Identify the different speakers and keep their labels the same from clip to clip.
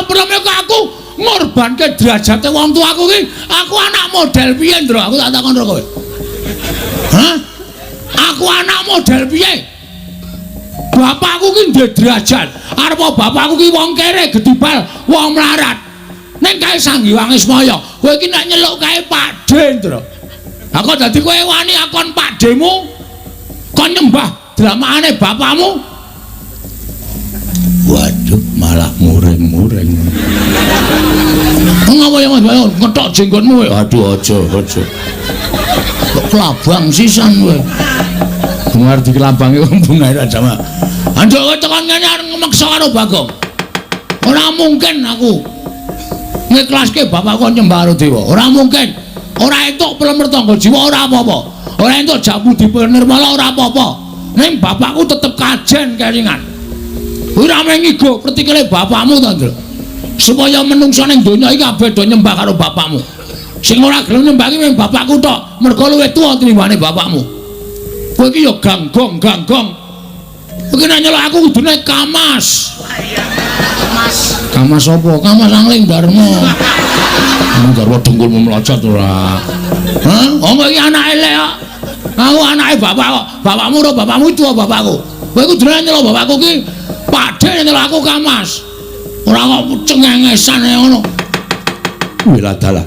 Speaker 1: Ana peleme kok aku ngorbanke derajate wong tuaku ki. Aku anak model piye, Ndra? Aku tak takon karo kowe. Hah? Aku anak model piye? Bapakku ki ndek derajat. Arep bapakku ki wong kere gedibal, wong melarat. Ning kae Sang Hyang Ismaya, kowe iki nek nyeluk kae Pakde, Ndra. Aku dadi kowe wani akon Pakdemu kon nyembah dramakane bapakmu. Waduh, malah muring-muring. Ngapa ya Mas Bayu ngetok jenggotmu kowe? Aduh, aja, aja. Kok kelabang sisan kowe. Ngarep dikelabangi wong bunga ora jamak. Anduk kowe tekan ngene arep ngmeksa karo Bagong. Ora mungkin aku ngiklaske bapakku nyembah karo dewa. Ora mungkin. Ora entuk pelemer tangga jiwa ora apa-apa. Ora entuk jamu dipenirmala ora apa-apa. Ning bapakku tetep kajen kelingan. Ora mung ngigo pretikele bapakmu to, Ndra. Supaya menungsa ning donya iki kabeh do nyembah karo bapakmu. Sing ora gelem nyembah iki mung bapakku tok, mergo luwih tuwa tinimbane bapakmu. Kowe iki ya ganggong, ganggong. Kowe iki nek nyeluk aku kudune Kamas.
Speaker 2: Kamas.
Speaker 1: Kamas apa? Kamas Angling Darma. Darma dengkulmu mlocot ora. Hah? Oh iki anake elek kok. Aku anake bapak kok. Bapakmu ora bapakmu tuwa bapakku. Kowe kudune nyeluk bapakku ki Pakde nyeluk aku Kamas. Ora kok cengengesan ngono. Wila dalah.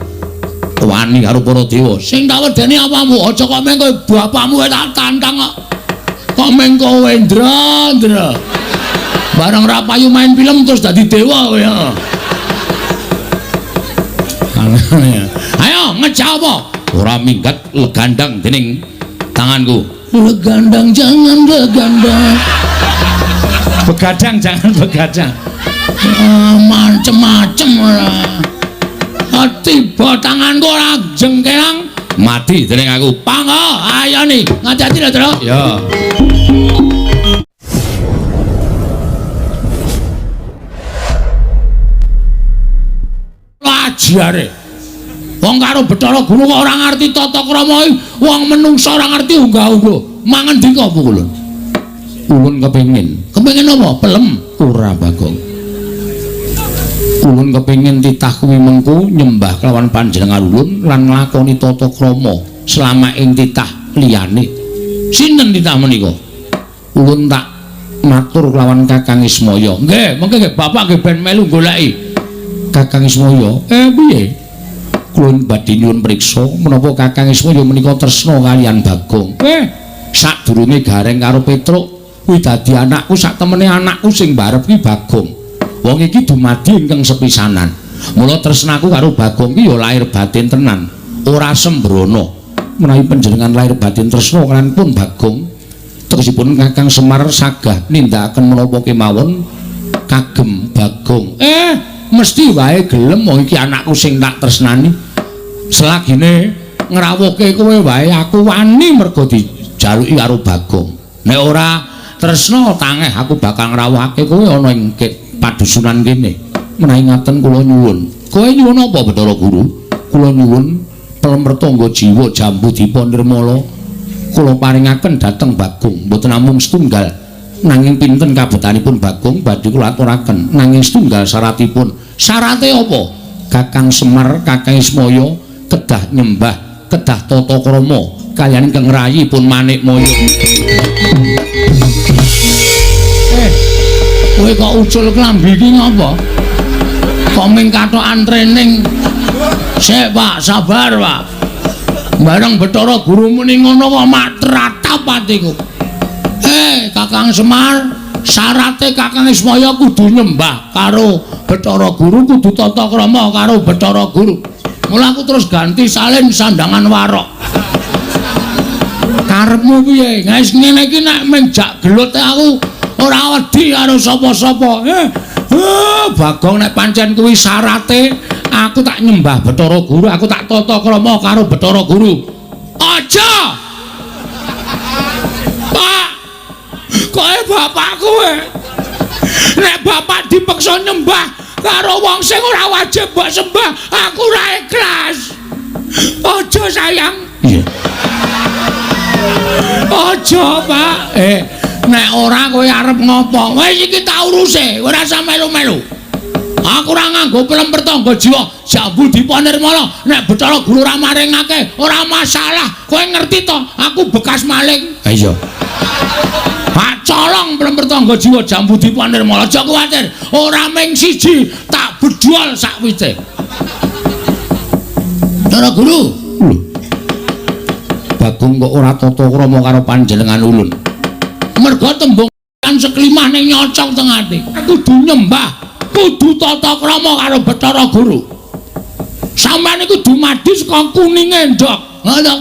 Speaker 1: Wani karo para dewa. Sing tak wedeni apamu? Aja kok meng kowe bapakmu tak tantang kok. Kok meng kowe Ndra, Ndra. Bareng ra payu main film terus dadi dewa kowe ya. Ayo ngejak apa? Ora minggat legandang dening tanganku. Legandang jangan legandang. Begadang jangan begadang. Macem-macem ora. Tiba tanganku ora jengkelang mati dening aku. Panggo, ayo nih, ngati-ati lho, Tru. Ya. Ajare. Wong karo Bathara Guru kok ora ngerti tata krama, wong menungsa ora ngerti unggah-ungguh. Mangan dika apa ulun? Ulun kepengin. Kepengin apa? Pelem ora, Bagong. Ulun kepengin titah kuwi mengku nyembah kelawan panjenengan ulun lan nglakoni tata krama selama ing titah liyane. Sinten titah menika? Ulun tak matur kelawan Kakang Ismaya. Nggih, mengke nggih bapak nggih ben melu goleki. Kakang Ismaya, piye? Kula badhe nyuwun priksa menapa Kakang Ismaya menika tresna kaliyan Bagong. Sadurunge Gareng karo Petruk kuwi dadi anakku, sak temene anakku sing mbarep ki Bagong. Wong iki dumadi ingkang sepisanan. Mula tresnaku karo Bagong ki ya lahir batin tenan, ora sembrono. Menawi panjenengan lahir batin tresna kaliyan pun Bagong, tegesipun Kakang Semar sagah nindakaken menapa kemawon kagem Bagong. Mesti wae gelem wong iki anakku sing tak tresnani. Selagine ngrawuhke kowe wae aku wani mergo dijaluki karo Bagong. Nek ora tresna tangeh aku bakal ngrawuhake kowe ana ing padusunan kene. Menawi ngaten kula nyuwun. Kowe nyuwun apa Bathara Guru? Kula nyuwun pelemer tangga jiwa jambu dipa nirmala kula paringaken dhateng Bagong. Mboten namung setunggal, nanging pinten kabetanipun Bagong badhe kula aturaken. Nanging setunggal syaratipun. Syarate apa? Kakang Semar, Kakang Ismaya kedah nyembah, kedah tata krama kaliyan ingkang ngrayipun Manikmaya. Kowe kok ucul klambi iki ngapa? Kok ming kathokan training? Sik, Pak, sabar, Pak. Bareng Bathara Guru muni ngono kok mak tratap atiku. Kakang Semar, syarate Kakang Ismaya kudu nyembah karo Bathara Guru, kudu tata krama karo Bathara Guru. Mula aku terus ganti salin sandangan warok. Karepmu piye? Wis ngene iki nek menjak gelut aku ora wedi karo sapa-sapa. Bagong nek pancen kuwi syarate aku tak nyembah Bathara Guru, aku tak tata krama karo Bathara Guru. Aja. Pak. Kowe bapakku kowe. Nek bapak dipeksa nyembah karo wong sing ora wajib mbok sembah, aku ora ikhlas. Aja sayang. Iya. Aja, Pak. Nek ora kowe arep ngopo? Wis iki tak uruse, ora usah melu-melu. Aku ora nganggo pelem pertangga jiwa Jambu Dipa Nirmala. Nek Bathara Guru ora maringake, ora masalah. Kowe ngerti to, aku bekas maling. Ha iya. Pak colong pelem pertangga jiwa Jambu Dipa Nirmala. Aja kuwatir, ora ming siji, tak bedol sakwite. Bathara Guru. Lho. Bagong kok ora tata krama karo panjenengan ulun. Merga tembung kan seklimah ning nyocok teng ati. Kudu nyembah, kudu tata krama karo Bathara Guru. Sampeyan iku dumadi saka kuninge ndhok. Ngono.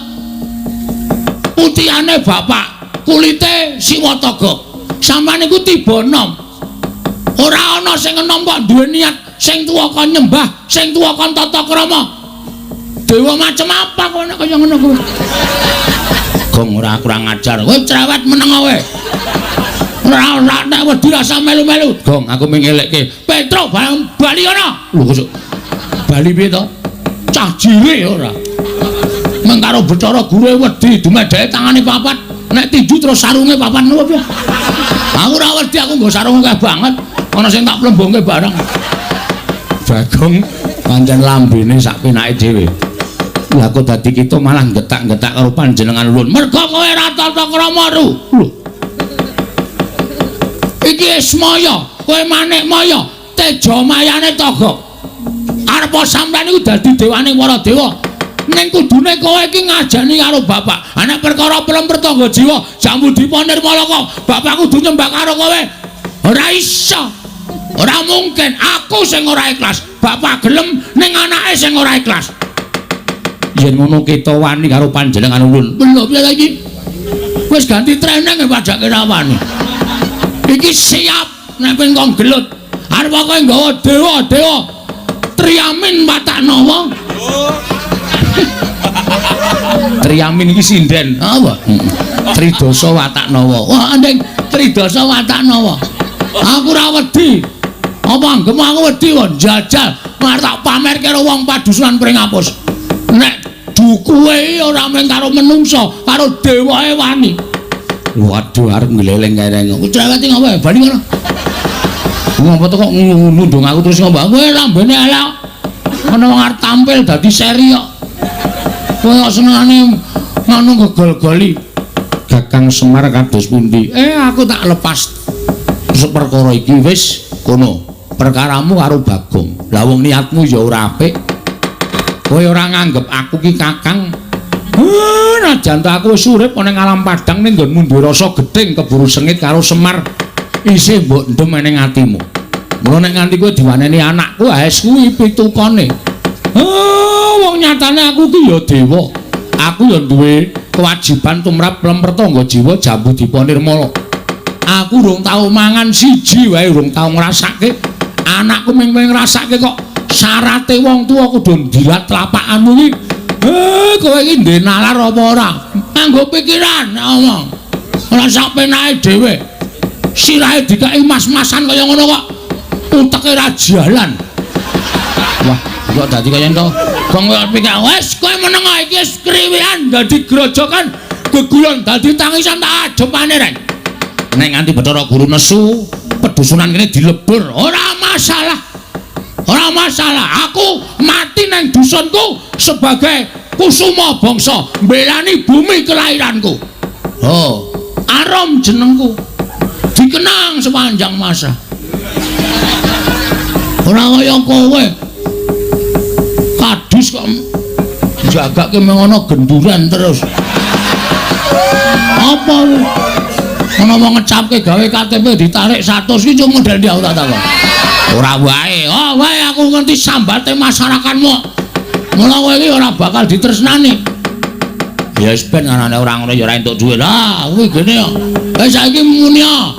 Speaker 1: Putihane bapak, kulite Siwataga. Sampeyan iku tiba enom. Ora ana sing enom kok duwe niat sing tuwa kon nyembah, sing tuwa kon tata krama. Dewa macem apa kowe nek kaya ngono kuwi? Gong ora kurang ajar. Kowe cerewet meneng kowe. Ora ora nek wedi rasa melu-melu. Gong aku mung ngelekke. Petro barang bali ana. Lho kok bali piye to? Cah jire ora. Meng karo Bathara Guru wedi dumedheke tangane papat. Nek tinju terus sarunge papat ngono piye? Aku ora wedi, aku nggo sarung akeh banget. Ana sing tak plembongke bareng. Bagong pancen lambene sak penake dhewe. Lah kok dadi kita malah getak-getak karo panjenengan ulun. Merga kowe ora tata krama ru. Lho. Iki Ismaya, kowe manik maya, teja mayane Togok. Arep sampeyan iku dadi dewane para dewa. Ning kudune kowe iki ngajani karo bapak. Ana perkara pelem pertangga jiwa Jambu Dipa Nirmala kok bapak kudu nyembah karo kowe. Ora iso. Ora mungkin, aku sing ora ikhlas. Bapak gelem ning anake sing ora ikhlas. Yen ngono kita wani karo panjenengan ulun. Lho piye ta iki? Wis ganti treneng pajake ra wani. Iki siap nek pengen kok gelut. Arep kowe nggawa dewa-dewa Triamin watak nawa. Triamin iki sinden. Apa? Tridasa watak nawa. Wah, andeng Tridasa watak nawa. Aku ora wedi. Apa anggem aku wedi kok njajal arep tak pamer karo wong padusunan Pringapus. Nek dukuhe ora mung karo menungsa, karo dewae wani. Waduh, arep ngleleng kereng. Cerewet ngopo bali ngono. Ngopo to kok nundung aku terus ngopo? Kowe lambene elek. Ana wong arep tampil dadi seri kok. Kowe kok senengane ngono gegol-goli. Kakang Semar kados pundi? Aku tak lepas seperkara iki wis kono. Perkaramu karo Bagong. Lah wong niatmu ya ora apik. Kowe ora nganggep aku ki kakang. Najan ta aku wis urip ana ing alam padang ning nggonmu duwe rasa gething keburu sengit karo Semar. Isih mbok ndem ning atimu. Mula nek nganti kowe diwaneni anakku, wis kuwi pitukane. Wong nyatane aku ki ya dewa. Aku ya duwe kewajiban tumrap lempertangga jiwa Jambu Dipa Nirmala. Aku urung tau mangan siji wae urung tau ngrasake. Anakku mung ngrasake kok syarate wong tuwa kudu ndilat tlapakanmu iki. Kowe iki ndek nalar apa ora? Nganggo pikiran ngomong. Ora sak penake dhewe. Sirahe dikeki mas-masan kaya ngono kok uteke ra jalan. Wah, kok dadi kaya ento. Gong kok pikir wis kowe meneng iki wis kriwikan dadi grojokan geguyon dadi tangisan tak ajepane reng. Nek nganti Bathara Guru nesu, pedusunan kene dilebur, ora masalah. Ora masalah, aku mati nang dusunku sebagai kusuma bangsa, mbelani bumi kelahiranku. Oh, arum jenengku. Dikenang sepanjang masa. Ora kaya kowe. Kadus kok jagake mengono genduran terus. Apa kuwi? Ana wong ngecapke gawe KTP ditarik 100 ki cuma model ndi aku tak takon. Ora wae. Oh, wae aku ngerti sambate masyarakatmu. Mula kowe iki ora bakal ditresnani. Ya wis ben anane ora ngono ya ora entuk dhuwit. Lah, kuwi gene kok. Wis saiki muni ya.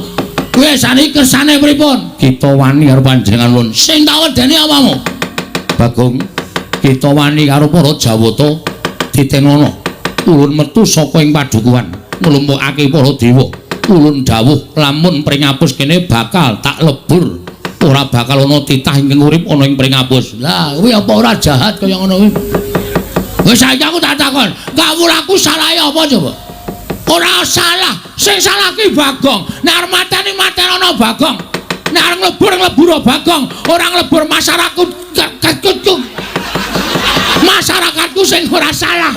Speaker 1: Kuwi saniki kersane pripun? Kita wani karo panjenengan lun. Sing tak wedeni apamu? Bagong, kita wani karo para Jawata titenono. Ulun metu saka ing padukuhan, nglumpukake para dewa. Ulun dawuh lamun Pringapus kene bakal tak lebur. Ora bakal ana titah ingkang urip ana ing Pringapus. Lah, kuwi apa ora jahat kaya ngono kuwi? Wis saiki aku tak takon, kawulaku salahe apa coba? Ora salah, sing salah ki Bagong. Nek arep mateni matenono Bagong. Nek arep nglebur nglebur Bagong, ora nglebur masyarakatku. Masyarakatku sing ora salah.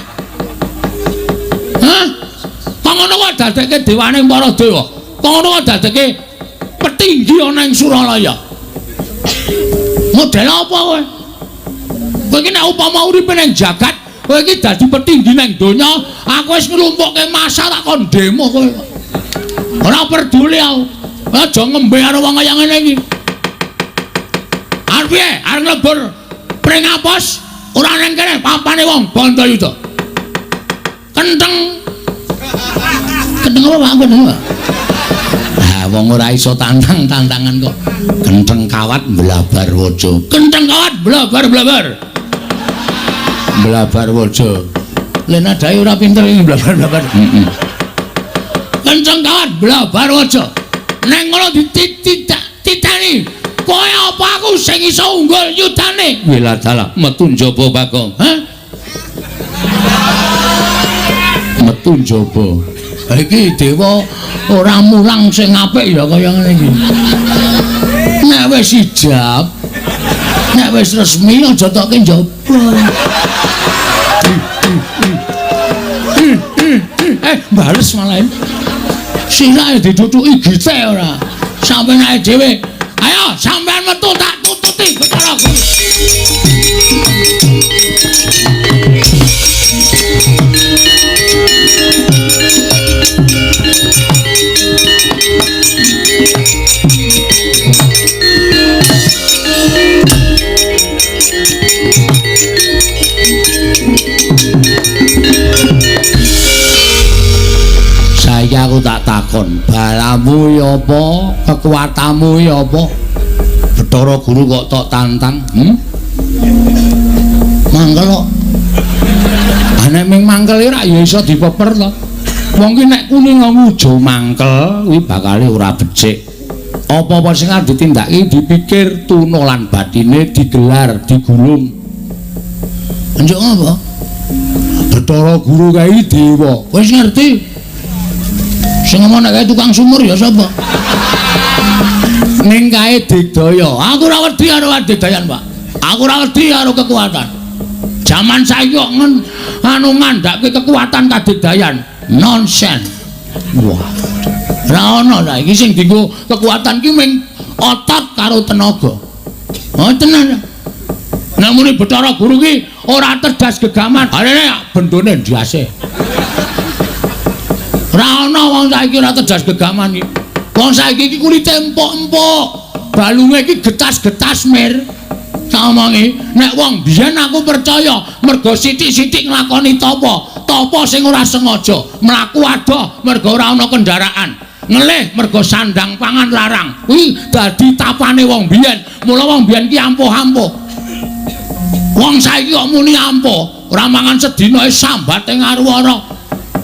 Speaker 1: Hah? Kok ngono kok dadekke dewane para dewa? Kok ngono kok dadekke petinggi ana ing Suralaya? Model apa kowe? Kowe iki nek upama uripe ning jagat, kowe iki dadi petinggi ning donya, aku wis nglumpukke massa tak kon demo kowe. Ora peduli aku. Aja ngembe karo wong kaya ngene iki. Arep piye? Arep nglebur pring apos ora ning kene papane wong Bantayuda. Kentheng. Kentheng apa Pak kentheng? Ah wong ora iso tantang-tantangan kok. Kentheng kawat mblabar waja. Kentheng kawat blabar-blabar. Blabar waja. Lha nadae ora pinter iki blabar-blabar. Heeh. Kentheng kawat blabar waja. Neng ngono dititani. Kowe apa aku sing iso unggul yudane? Wiladala metu njaba Bagong. Hah? Metu njaba. Iki dewa ora mulang sing apik ya kaya ngene iki. Nek wis ijab, nek wis resmi aja tokke njaba. Bales malah. Sirahe ditutuki gite ora. Sampeyan dhewe. Ayo sampeyan metu tak tututi Bathara Guru. Saiki aku tak takon, balamu ya apa, kekuatanmu ya apa? Bathara Guru kok tok tantang? Mangkel kok. Ah nek ming mangkel ora ya iso dipeper to. Wong ki nek kuning ngujo mangkel kuwi bakale ora becik. Apa-apa sing arep ditindakake dipikir tuna lan batine digelar, digulung. Njuk apa? Bathara Guru kae dewa. Wis ngerti? Sing ngomong nek kae tukang sumur ya sapa? Ning kae digdaya. Aku ora wedi karo adigdayan, Pak. Aku ora wedi karo kekuatan. Jaman saiki kok anu ngandhake kekuatan kadigdayan. Nonsen. Wah. Ora ono ta iki sing dienggo kekuatan ki mung otot karo tenaga. Oh tenan. Nek muni Bathara Guru ki ora terdas gegaman. Arene bendone ndase. Ora ana wong saiki ora terdas gegaman iki. Wong saiki iki kulite empuk-empuk, balunge iki getas-getas mir. Tak omongi, nek wong biyen aku percaya mergo sithik-sithik nglakoni tapa, tapa sing ora sengaja, mlaku adoh mergo ora ana kendaraan, ngelih mergo sandang pangan larang. Kuwi dadi tapane wong biyen. Mula wong biyen ki ampuh-ampuh. Wong saiki kok muni ampuh, ora mangan sedina sambate ngaruwara.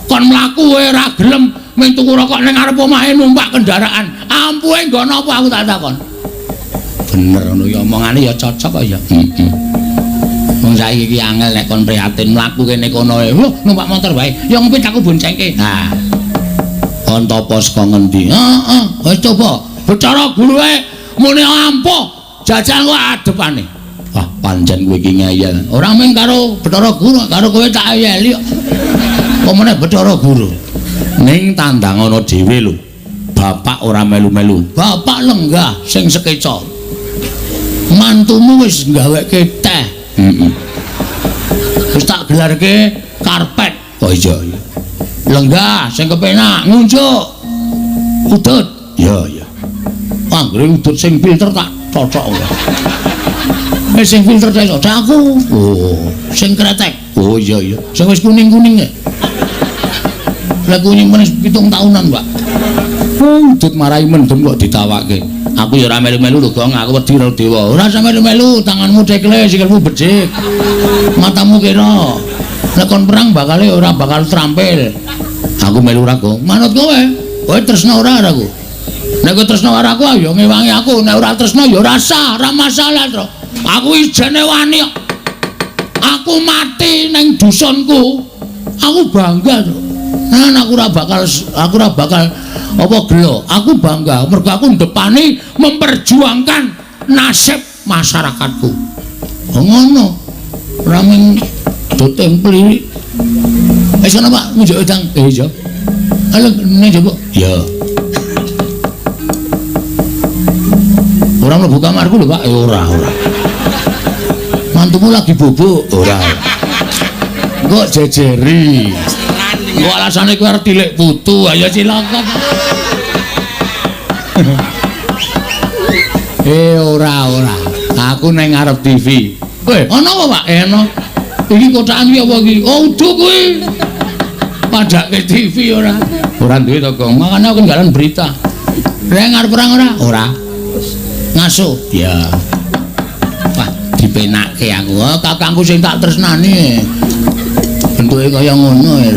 Speaker 1: Kon mlaku ora gelem mung tuku rokok ning ngarep omahe numpak kendaraan. Ampuhe nggon apa aku tak takon. Bener ngono ya omongane ya cocok kok ya. Heeh. Wong saiki iki angel nek kon prihatin mlaku kene kono e. Wah, numpak motor wae. Ya ngepit aku boncengke. Nah. Kon topo saka ngendi? Heeh, wis coba. Bathara Guru e muni ampuh, jajal kok adepane. Wah, pancen kowe iki ngeyel. Ora mung karo Bathara Guru, karo kowe tak eyeli kok. Apa Bathara Guru? Ning tandang ana dhewe lho. Bapak ora melu-melu. Bapak lenggah sing sekeca. Mantumu wis gaweke teh. Heeh. Wis tak gelarke karpet. Oh iya iya. Lenggah sing kepenak ngunjuk. Udut. Iya iya. Anggere udut sing filter tak cocok ora. Wis sing filter cocok aku. Oh, sing kretek. Oh iya iya. Sing wis kuning-kuning ya. Lah kuning meneh 7 tahunan, Pak. Udut marai mendem kok ditawake. Aku ya ora melu-melu lho, Gong. Aku wedi karo dewa. Ora usah melu-melu, tanganmu cekle, sikilmu becik. Matamu kira. Nek kon perang bakale ora bakal terampil. Aku melu ora, Gong. Manut kowe. Kowe tresna ora karo aku? Nek kowe tresna karo aku ya ngewangi aku, nek ora tresna ya ora sah, ora masalah, Tru. Aku ijene wani kok. Aku mati ning dusunku. Aku bangga, Tru. Nah, aku ora bakal apa gelo. Aku bangga mergo aku ndepani memperjuangkan nasib masyarakatku. Oh, ngono. Ora mung doteng plirik. Wis ana Pak, ngunjuk wedang. Iya. Halo, ning njaba. Ya. Ora mlebu kamarku lho, Pak. Ora, ora. Mantumu lagi bobok. Ora. Kok jejeri. Kok alasane kowe arep tilik putu, ayo cilaka. Ora, ora. Aku ning ngarep TV. Kowe, ana apa, Pak? Ana. Iki kotakan iki apa iki? Oh, udu kuwi. Padake TV ora. Ora duwe to, Gong. Makane aku nggalan berita. Reng arep perang ora? Ora. Ngaso. Ya. Wah, dipenake aku. Oh, kakangku sing tak tresnani. Bentuke kaya ngono ya.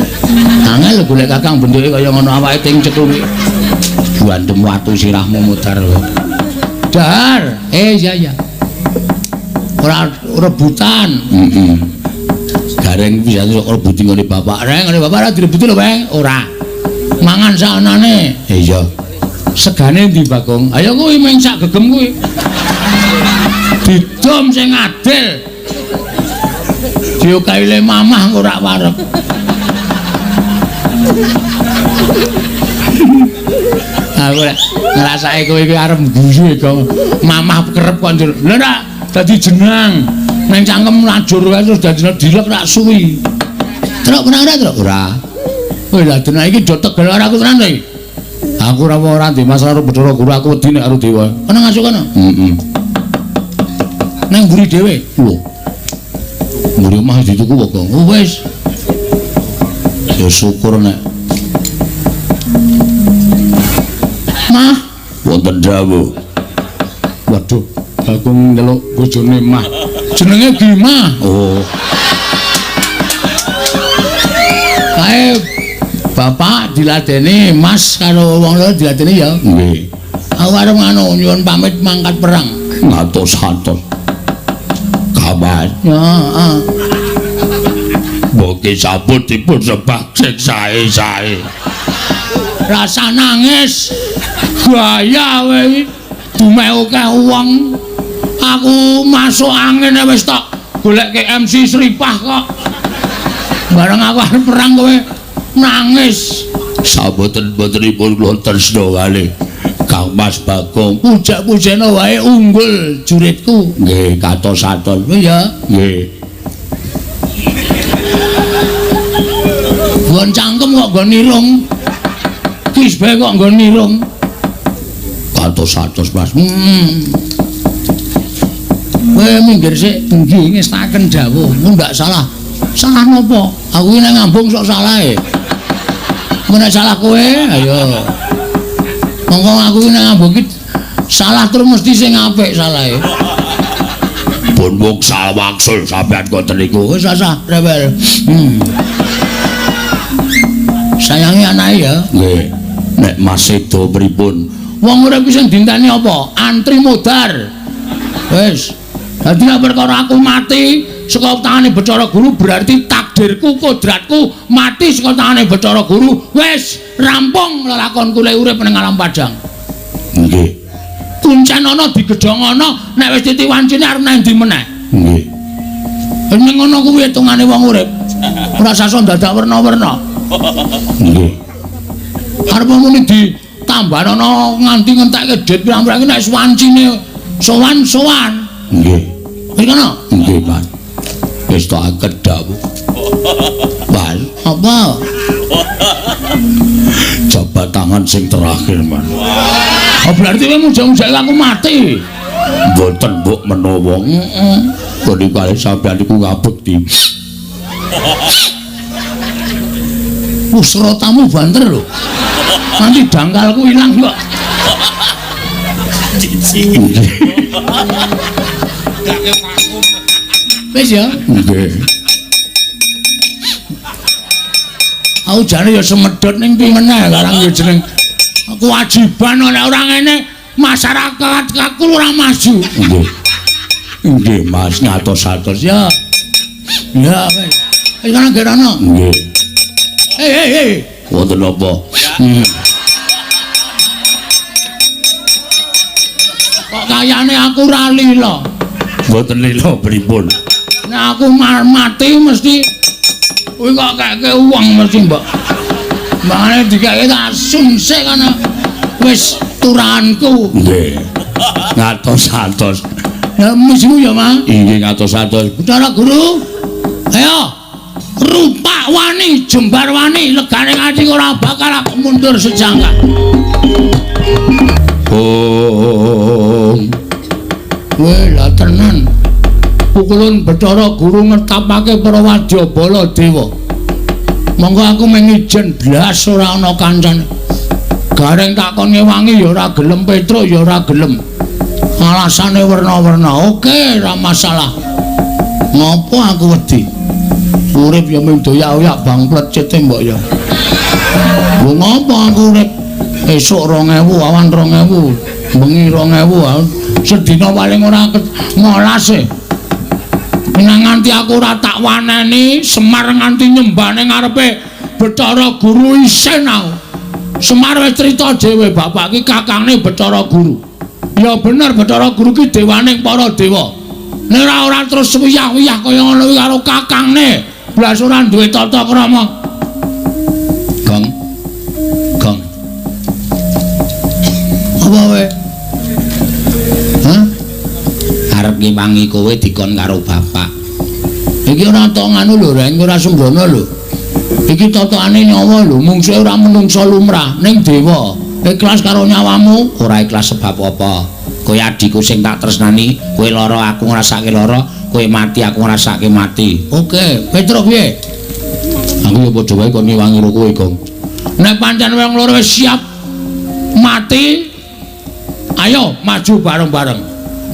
Speaker 1: Angel golek kakang bentuke kaya ngono awake ting cekruwik. Buandem watu sirahmu mudhar. Dahar. Iya iya. Ora rebutan. Heeh. Gareng bisa sok rebuti ngene bapak. Reng ngene bapak ora direbuti lho, Bang. Ora. Mangan sakanane. Iya. Segane ndi, Bagong? Ayo kuwi mung sak gegem kuwi. Didom sing adil. Diokaile mamah ora wareg. Aku lek ngrasake kowe iki arep guyu Gong. Mamah kerep kok njur. Lha ora dadi jenang. Neng cangkem lajur wae terus dadi dilek rak suwi. Truk menang ora, Truk? Ora. Kowe lha dene iki do tegel ora aku tenan to iki. Aku ora ora ndek masalah karo Bathara Guru, aku wedi nek karo dewa. Ana ngasuk kono? Heeh. Nang mburi dhewe. Lho. Mburi omah dituku apa, Gong? Oh wis. Ya syukur nek. Mah, wonten dawuh. Waduh, Bagong nyeluk bojone Mah. Jenenge Gimah. Oh. Kae bapak diladeni, Mas karo wong loro diladeni ya. Nggih. Aku arep ngono nyuwun pamit mangkat perang. Ngatos-atos. Kabar. Ya, heeh. Mboke sabut dipun sebab sing sae-sae. Rasa nangis. Gaya kowe iki. Dumeh akeh wong. Aku masuk angin wis tok golekke MC Sripah kok. Bareng aku arep perang kowe nangis. Saboten-botenipun kula tresna kalih Kang Mas Bagong. Pujak-pujena wae unggul juritku. Nggih, katos-atos. Ya, nggih. Nggon cangkem kok nggon nirung. Kisbe kok nggon nirung. Katos-atos, Mas. Kowe minggir sik, nggih ngestaken dawuh. Ndak salah. Salah napa? Aku iki nek ngambung sok salahe. Nek salah kowe, ayo. Monggo aku iki nek ngambung iki salah terus mesti sing apik salahe. Pun wuksal wangsul sampean ngoten niku. Wis asah rewel. Sayangi anake ya. Nggih. Nek Mas sedo pripun? Wong urip iki sing dinteni apa? Antri modar. Wis. Dadi nek perkara aku mati saka tangane Bathara Guru berarti takdirku, kodratku mati saka tangane Bathara Guru. Wis rampung lelakonku le urip ning alam padhang. Nggih. Kuncen ana digedhong ana nek wis titi wancine arep nang ndi meneh. Nggih. Ning ngono kuwi hitungane wong urip. Ora sasa dadak werna-werna. Nggih. Arep muni ditambahana nganti ngentekke dhit pirang-pirang nek wis wancine sowan-sowan. Nggih. Wis kono? Nggih, Pak. Wis tak kedhawuh. Pak, apa? Jabat tangan sing terakhir, Mas. Oh, berarti kowe mujang-mujang aku mati. Mboten mbok menawa. Heeh. Kene kali sampeyan niku ngabekti. Pusrotamu banter lho. Nanti dangkalku ilang kok. Wis ya? Nggih. Aku jane ya semedhot ning piye meneh karang ya jeneng kewajiban nek ora ngene masyarakat aku ora maju. Nggih. Nggih Mas, ngatos-atos ya. Ya wis. Wis kana gerana. Nggih. Hei. Wonten apa? Kok kayane aku ora lila. Mboten lila pripun? Nek aku mati mesti kuwi kok keke uang mesti, Mbok. Mbangane dikeke tak sungsik kana wis turahanku. Nggih. Ngatos-atos. Ya misimu ya, Mas. Inggih ngatos-atos. Bathara Guru. Ayo. Rupak wani, jembar wani, legane ati ora bakal aku mundur sejangka. Oh. Weh, lah tenan. Pukulun Bathara Guru ngetapake para wadyabala dewa. Monggo aku mung ijen blas ora ana kancane. Gareng takon ngewangi ya ora gelem, Petruk ya ora gelem. Alasane werna-werna. Oke, ora masalah. Ngopo aku wedi? Urip ya mung doyak-oyak bang plecete mbok ya. Lho ngopo aku urip? Esuk 2000, awan 2000, bengi 2000, sedina paling ora ngolas e. Nang nganti aku ora tak waneni, Semar nganti nyembah ning ngarepe Bathara Guru isin aku. Semar wis crita dhewe bapak iki kakangne Bathara Guru. Ya bener Bathara Guru ki dewaning para dewa. Nek ora terus wiyah-wiyah kaya ngono kuwi karo kakangne, blas ora duwe tata krama. Gong. Gong. Apa wae? Hah? Arep ngiwangi kowe dikon karo bapak. Iki ora tok nganu lho, Reng, ora sembrono lho. Iki totokane nyawa lho, mungsuhe ora menungsa lumrah, ning dewa. Ikhlas karo nyawamu, ora ikhlas sebab apa? Kowe adikku sing tak tresnani, kowe lara aku ngrasake lara, kowe mati aku ngrasake mati. Oke, Petruk piye? Aku ya padha wae kon ngiwangi karo kowe, Gong. Nek pancen wong loro wis siap mati, ayo maju bareng-bareng.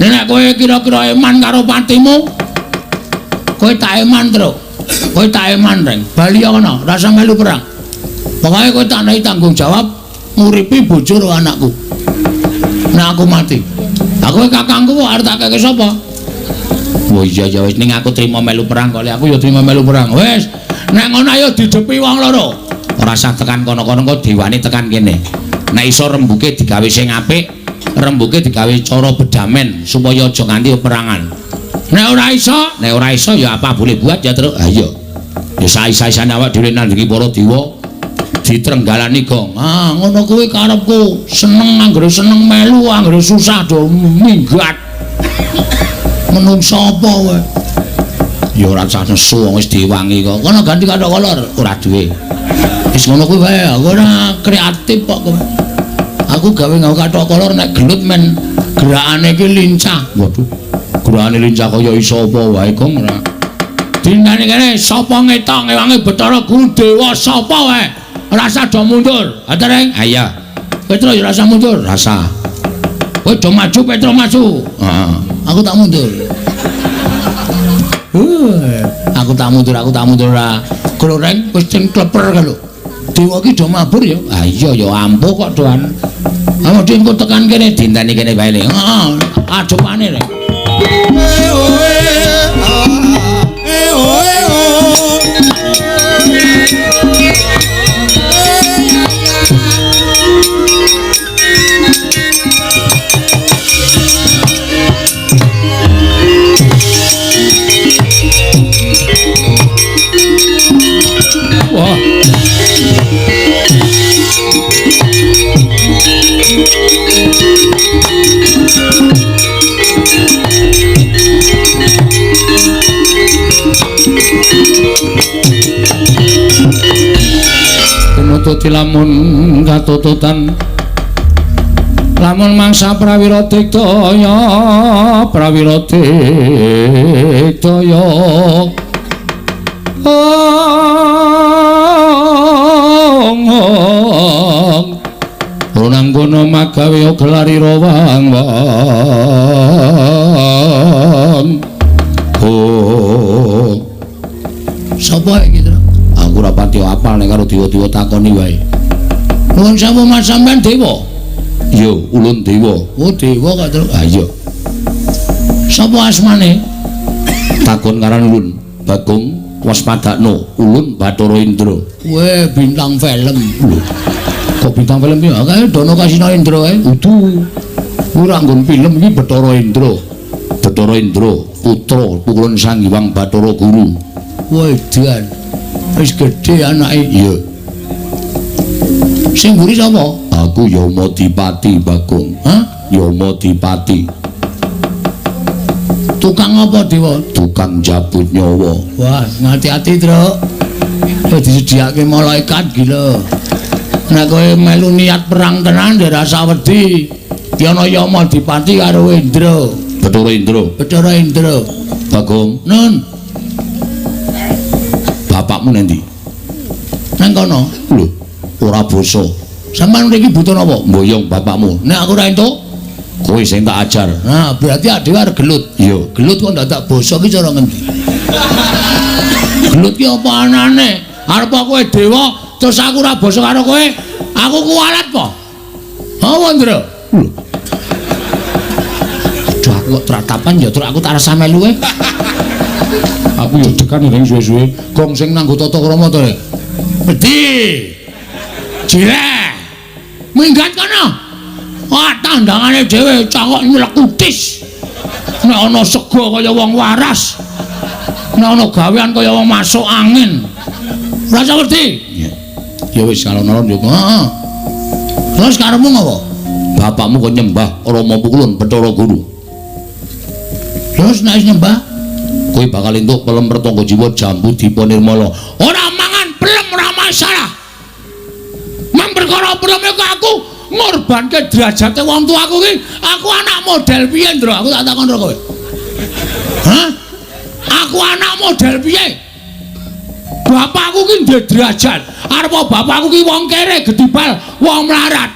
Speaker 1: Nek kowe kira-kira eman karo patimu, kowe tak eman, Truk. Kowe tak eman, Reng. Bali ana, rasa melu perang. Pokoke kowe tak nehi tanggung jawab nguripi bojo karo anakku. Nek aku mati. Aku kakangku kok arep tak keke sapa? Oh iya ya wis ning aku trimo melu perang kok aku ya trimo melu perang. Wis, nek ngono ayo didepi wong loro. Ora usah tekan kono-kono kok dewane tekan kene. Nek iso rembuke digawe sing apik, rembuke digawe cara bedamen supaya aja nganti peperangan. Nek ora iso ya apa boleh buat ya, Truk. Ha iya. Ya saisa-isane awak dhewe nandingi para dewa ditrenggalani, Gong. Ah, ngono kuwi karepku. Seneng anggere seneng melu, anggere susah do minggat. Menungsa apa kowe? Ya ora usah nesu wong wis diwangi kok. Kono ganti kathok kolor, ora duwe. Wis ngono kuwi wae, aku ora kreatif kok kowe. Aku gawe nggawe kathok kolor nek gelut men gerakane iki lincah. Waduh. Gerakane lincah kaya iso apa wae, Gong ora. Dinane kene sapa ngetok ngewangi Bathara Guru dewa sapa wae. Rasa do mundur. Ha Reng? Ha iya. Petro ya rasa mundur, rasa. Kowe do maju, Petro maju. Heeh. Aku tak mundur. Aku tak mundur, aku tak mundur ora. Klo Reng wis sing kleper lho. Dewa ki do mabur ya. Ha iya ya ampuh kok doan. Ha mesti engko tekan kene dinteni kene wae. Heeh, adepane Reng. Wah. Tunututi lamun katututan lamun mangsa prawira digdaya prawira digdaya ong runanggono magawe gelarira wang wang. Oh sapa iki, Tru? Aku ora pati apal nek karo dewa-dewa takoni wae. Nuwun sewu Mas, sampean dewa? Iya, ulun dewa. Oh, dewa kok, Tru? Ha iya. Sapa asmane? Takon karan ulun, Bagong Waspadakno, ulun Bathara Indra. Weh, bintang film. Lho. Kok bintang film ya? Kae Dono Kasino Indra kae. Udu. Ora nggon film iki Bathara Indra. Bathara Indra, putra Pukulun Sang Hyang Bathara Guru. Wedan. Wis gedhe anake. Iya. Sing mburi sapa? Aku Yamadipati, Bagong. Hah? Yamadipati. Tukang apa, Dewa? Tukang jabut nyawa. Wah, ngati-ati, Truk. Wis disediake malaikat gila. Nek kowe melu niat perang tenan ya rasa wedi. Ki ana Yamadipati karo Indra. Bathara Indra. Bathara Indra. Bagong. Nun. Bapakmu nendi? Nang kono. Lho, ora basa. Sampeyan mriki butuh napa? Mboyong bapakmu. Nek aku ora entuk, kowe sing tak ajar. Nah, berarti adewe arep gelut. Iya, gelut kok ndadak basa ki cara ngendi? Gelut ki apa anane? Arep kowe dewa terus aku ora basa karo kowe, aku kuwalat po. Apa, Ndra? Lho. Aduh, aku kok tratapan ya, Truk, aku tak rasa melu kowe. Aku ya dekan ning suwe-suwe. Gong sing nganggo tata krama to, Rek. Wedi. Jireh. Minggat kono. Wah, tandangane dhewe cangok nylekutis. Nek ana sega kaya wong waras. Nek ana gawean kaya wong masuk angin. Rasa wedi. Iya. Ya wis alon-alon yo. Heeh. Terus karepmu ngopo? Bapakmu kok nyembah Rama Pukulun Bathara Guru. Terus nek wis nyembah, kowe bakal entuk pelem Pertangga Jiwa Jambu Dipa Nirmala. Ora mangan pelem ora masalah. Mang perkara pelem iku aku ngorbanke derajate wong tuaku ki, aku anak model piye, Ndra? Aku tak takon karo kowe. Hah? Aku anak model piye? Bapakku ki duwe derajat. Arep bapakku ki wong kere gedibal, wong melarat.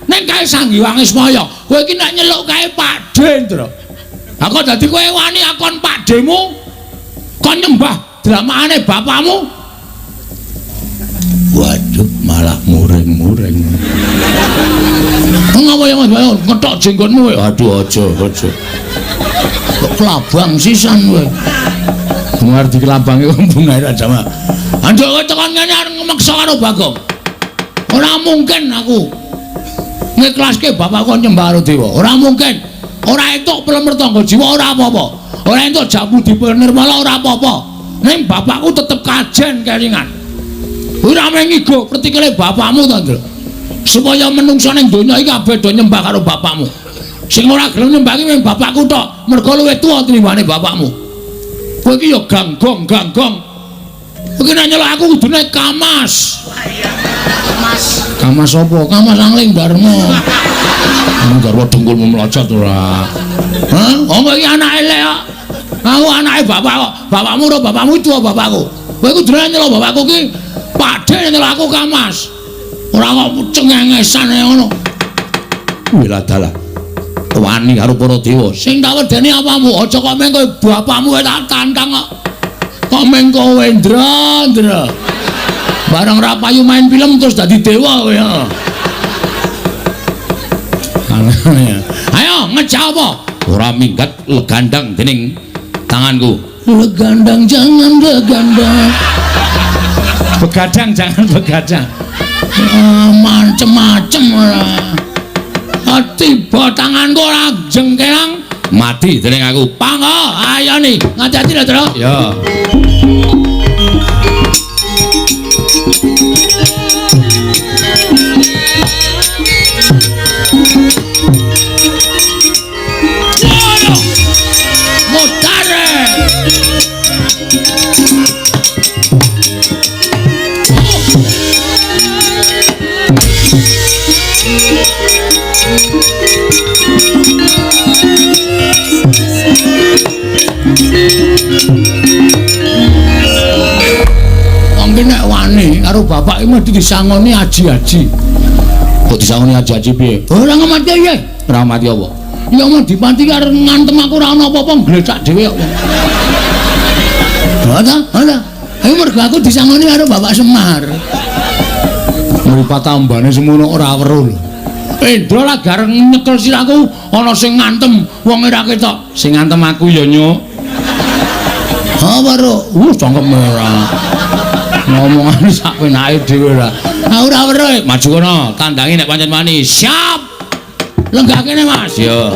Speaker 1: Ning kae Sang Hyang Ismaya, kowe iki nek nyeluk kae Pakde, Ndra. Aku dadi kowe wani akon Pakdemu kon nyembah dramakane bapakmu. Waduh, malah muring-muring. Ngapa ya Mas Bayu ngetok jenggotmu kowe? Aduh, aja, aja. Kok kelabang sisan kowe. Ngarep dikelabang iku bungae ra jamak. Anjuk kowe tekan ngene arep ngmeksa karo Bagong. Ora mungkin aku ngiklaske bapakku nyembah karo dewa. Ora mungkin. Ora entuk pelem Pertangga Jiwa ora apa-apa. Ora entuk Jambu Dipa Nirmala ora apa-apa. Ning bapakku tetep kajen kelingan. Ora mung ngigo pretikele bapakmu to, Ndra. Supaya menungsa ning donya iki kabeh do nyembah karo bapakmu. Sing ora gelem nyembah iki mung bapakku tok, mergo luwih tuwa tinimbane bapakmu. Kowe iki ya ganggong, ganggong. Kowe iki nek nyeluk aku kudune Kamas. Kamas. Kamas apa? Kamas Angling Darma. Garwa dengkulmu mlocot ora. Hah? Oh iki anake elek kok. Aku anake bapak kok. Bapakmu ora bapakmu tuwa bapakku. Kowe kudune nyeluk bapakku ki Pakde nyeluk aku Kamas. Ora kok cengengesan ngono. Wila dalah. Wani karo para dewa. Sing tak wedeni apamu? Aja kok meng kowe bapakmu tak tantang kok. Kok meng kowe Ndra, Ndra. Bareng ra payu main film terus dadi dewa kowe. Ayo ngejak apa? Ora minggat legandang dening tanganku. Legandang jangan legandang. Begadang jangan begadang. Macem-macem ora. Tiba tanganku ora jengkelang mati dening aku. Panggo, ayo nih, ngati-ati lho, Tru. Ya. Mutare. Wong ki nek wani karo bapak iki mesti disangoni aji-aji. Kok disangoni aji-aji piye? Ora ngemati piye? Ora mati apa? Ya mau dipati arep ngantem aku ora ana apa-apa nglecak dhewe kok. Ora, ora. Ayo mergo aku disangoni karo Bapak Semar. Mripat tambane semono ora weruh lho. Indra lah gareng nyekel sirahku ana sing ngantem wong ora ketok. Sing ngantem aku ya nyuk. Apa ro? Cangkem ora. Ngomongane sak penake dhewe ora. Ah ora weruh, maju kono, tandangi nek pancen wani. Siap. Lenggah kene, Mas. Ya.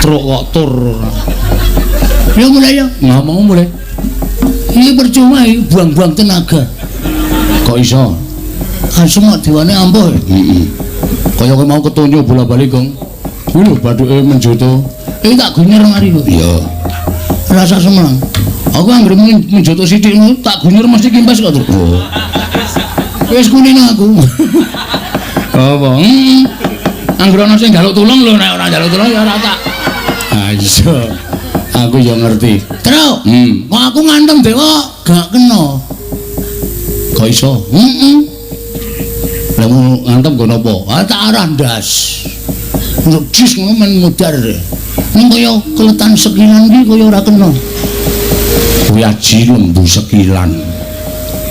Speaker 1: Truk kok tur. Ya mulai ya, ngomong mulai. Ini percuma iki buang-buang tenaga. Kok iso? Asem kok diwane ampuh. Heeh. Kaya kowe mau ketunjuk bola-bali, Gong. Kuwi lho bathuke menjoto. Iki tak gunyer mari kok. Iya. Rasa semelang. Aku anggere menjoto sithik ngono tak gunyer mesti kimpes kok, Truk. Oh. Wis kulino aku. Apa? Anggere ana sing njaluk tulung lho, nek ora njaluk tulung ya ora tak. Ah iya. Aku ya ngerti. Truk. Kok aku ngantem dewa gak kena. Kok iso? Heeh. Lah ngantem nggo napa? Ah tak arah ndas. Untuk jis ngono men mudhar. Ning kaya keletan sekilan iki kaya ora kena. Kuwi aji lembu sekilan.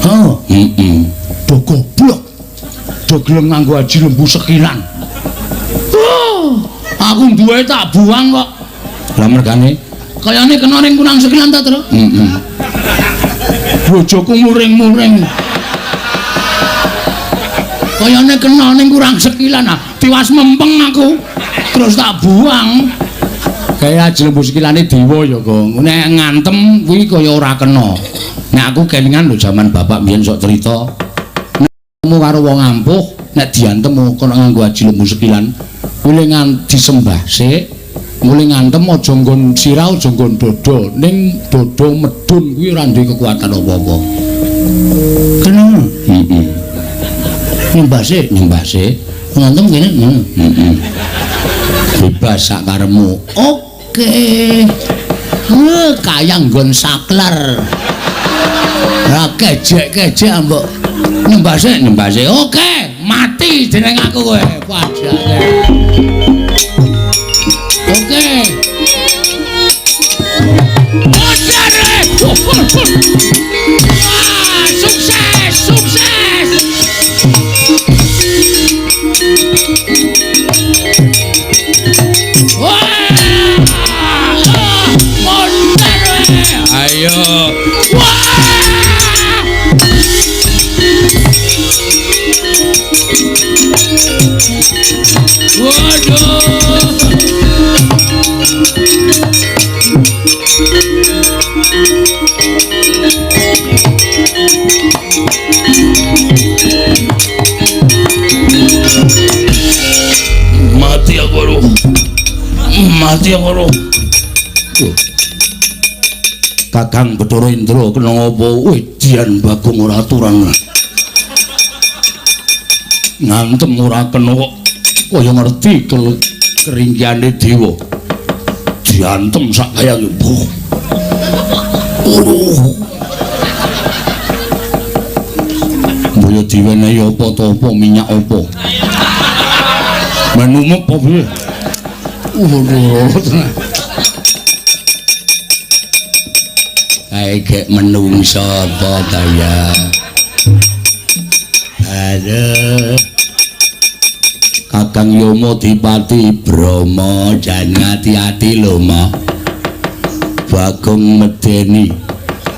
Speaker 1: Ha, heeh. Do goblok. Do gelem nganggo aji lembu sekilan. Aku duwe tak buang kok. Lah mergane kayane kena ning kunang sekilan ta, Truk? Heeh. Bojoku muring-muring. Kayane kena ning kurang sekilan, ah tiwas mempeng aku. Terus tak buang. Kaya aji lembu sekilane dewa ya, Gong. Nek ngantem kuwi kaya ora kena. Nek aku kelingan lho jaman bapak mbiyen sok cerita. Nek ketemu karo wong ampuh, nek diantem kena nganggo aji lembu sekilan. Kuwi disembah sik, mulih ngantem aja nggon sirah, aja nggon dada, ning dada medun kuwi ora duwe kekuatan apa-apa. Kena. Heeh. Nyembah sik, nyembah sik. Ngantem kene. Heeh. Bebas sak karepmu. Oke. Heh, kaya nggon saklar. Ra kejek-kejek ambok. Nyembah sik, nyembah sik. Oke, mati jeneng aku kowe. Padake. Oke. Wah, sukses, sukses. Wah, monster. Ayo. Wah. Waduh. Mati aku lho. Mati aku lho. Kakang Bathara Indra kena ngapa? Wedian Bagong ora aturan. Ngantem ora kena kok kaya ngerti keringkiane dewa. Diantem sak kaya mbuh. Mbaya diwenehi apa ta apa minyak apa. Menumep apa piye? Waduh, tenan. Kae gek menungso apa ta ya? Aduh. Kakang Yama Dipati Brahma jan ati-ati lho, Ma. Bagong medeni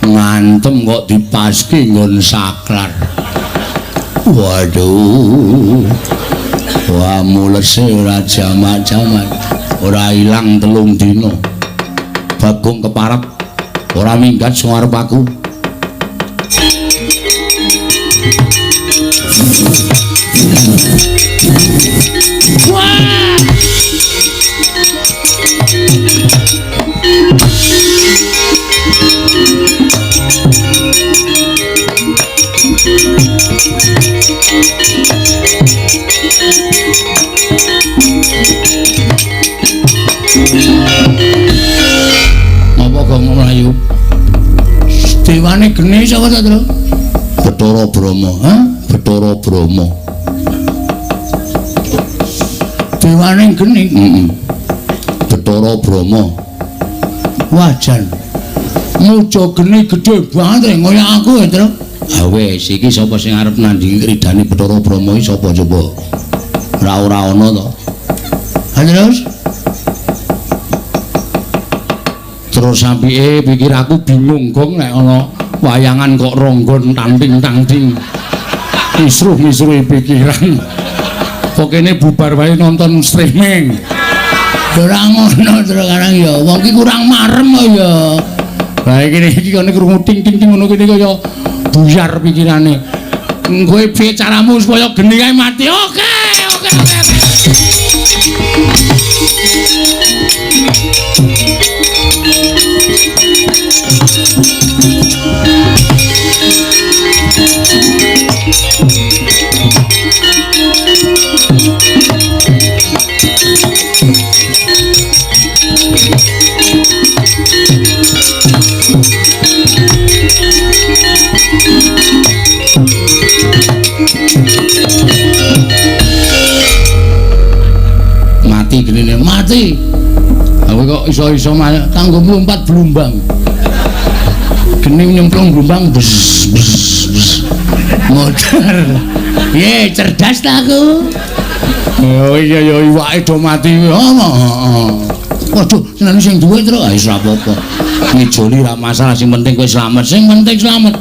Speaker 1: ngantem kok dipaski nggon saklar. Waduh. Wah, mulese ora jamak-jamak, ora ilang 3 dina. Bagong keparep ora minggat sing arep aku. Wah! Apa kok mlayu? Dewane geni sapa ta, Tru? Bathara Brahma, ha? Bathara Brahma. Dewane geni? Heeh. Bathara Brahma. Wah, jan. Muja geni gedhe banget kaya aku ya, Tru. Ha wis, iki sapa sing arep nandingi ridane Bathara Brahma iki sapa coba? Ora ana to. Ha terus? Terus apike pikir aku bingung gong nek ana wayangan kok ronggon tanting-tanting. Kisruh-kisruhi pikiran. Kok kene bubar wae nonton streaming. Ora ngono terus karang ya. Wong ki kurang marem kok ya. Lah iki kene krungu ting-ting ngono kene kaya buyar pikirane. Kowe piye caramu supaya geni kae mati? Oke, oke, oke. Mati genine, mati. Aku kok iso-iso tanggo mlumpat blumbang. Geni nyemplung blumbang bes bes bes. Modar. Piye cerdas ta aku? Oh iya ya iwake do mati. Oh. Waduh, senane sing duwe terus. Ah wis ora apa-apa. Ngijoli ra masalah, sing penting kowe slamet. Sing penting slamet.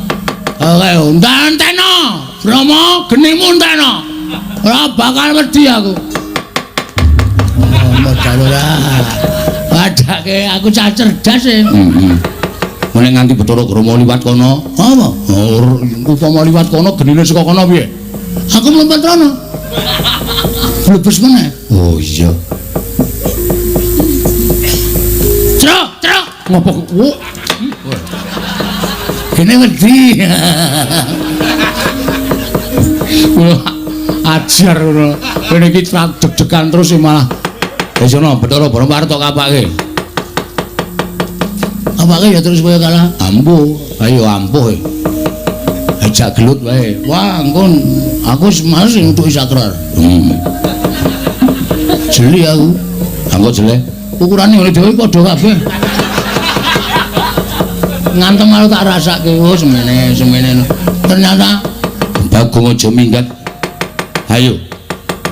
Speaker 1: Oke, enteno. Brahma, genimu enteno. Ora bakal wedi aku. Oh, modal ora. Padake aku cah cerdas e. Heeh. Nek nganti Bathara Brahma liwat kono, apa? Upama liwat kono genine saka kono piye? Aku mlumpat rono. Blebes meneh. Oh iya. Truk, truk. Ngopo kok? Gene wedi. Ajar ngono. Kene iki deg-degan terus malah. Wis ana Bathara Brahma arep tok kapake. Awake ya terus kaya kalah. Ampuh, ayo ampuh. Ajak gelut wae. Wah, engko aku males ngutuki sakrar. Jeli aku. Angko jele. Ukurane ngene dhewe padha kabeh. Ngantem aku tak rasake. Oh, semene, semene. Ternyata Bagong aja minggat. Ayo.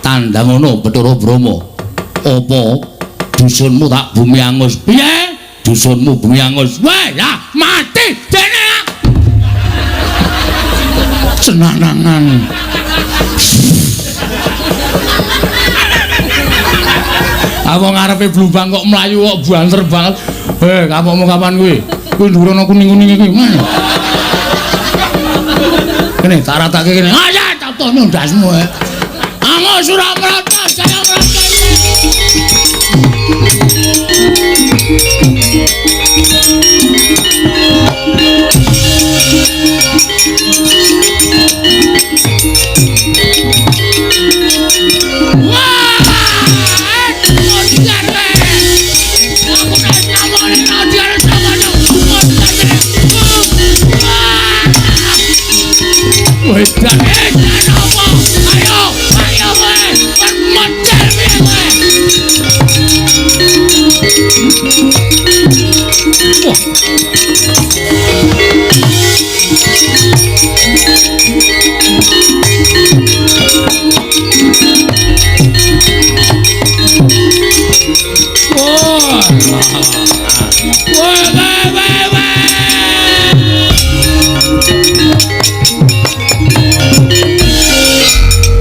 Speaker 1: Tandang ngono Bathara Brahma. Apa dusunmu tak bumi angus? Piye? Dusunmu bumi angus. Wah, ya mati dene. Senanangan. Aku ngarepe blumbang kok mlayu kok banter banget. Heh, kapokmu kapan kuwi? Kuwi dhuwur ana kuning-kuning iki. Kene tak ratake kene. Ah ya, tak tono ndasmu. Angus ora mrata, saya mrata.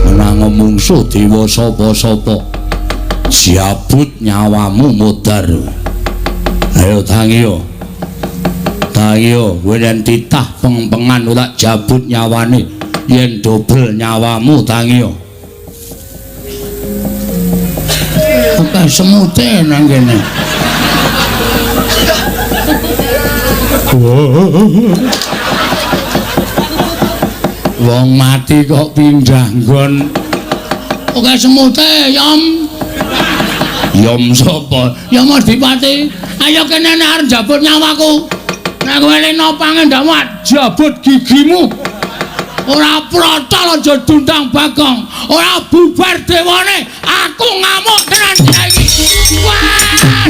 Speaker 1: Menango mungsuh dewa sapa-sapa, jabut nyawamu modar. Ayo tangiyo, tangiyo, kowe yen titah pengpengan ora jabut nyawane, yen dobel nyawamu tangiyo. Oke, semute nang kene. Wong mati kok pindah nggon. Oke, semute, Yom. Yom sapa? Yom Adipati. Ayo kene nek arep jabut nyawaku. Nek kowe leno pangendhamu jabut gigimu. Ora protol aja dundang Bagong. Ora bubar dewane. Aku ngamuk tenan saiki. Wah!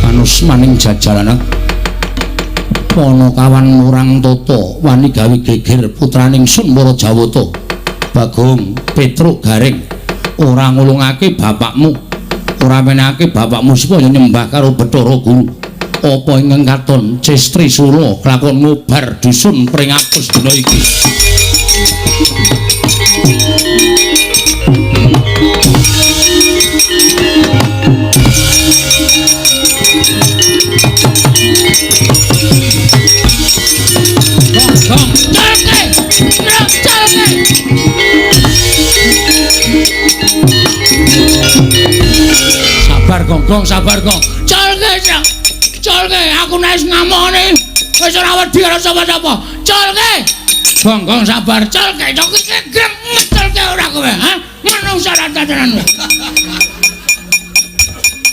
Speaker 1: Anusmaning jajalana Panakawan murang tata wani gawe geger putraning Sun para Jawata. Bagong Petruk Garing ora ngulungake bapakmu, ora menake bapakmu supaya nyembah karo Bathara Guru. Apa ingkang katon Cestri Sula kelakon ngubar dusun Pringapus dina iki. Gong, calke, calke. Sabar Gong, Gong, sabar Gong. Calke, calke, aku nek ngamukne wis ora wedi karo sapa-sapa. Calke. Gong, Gong, sabar, calke. Tok iki greng ngecalke ora kowe, ha? Manungsa ra tenan.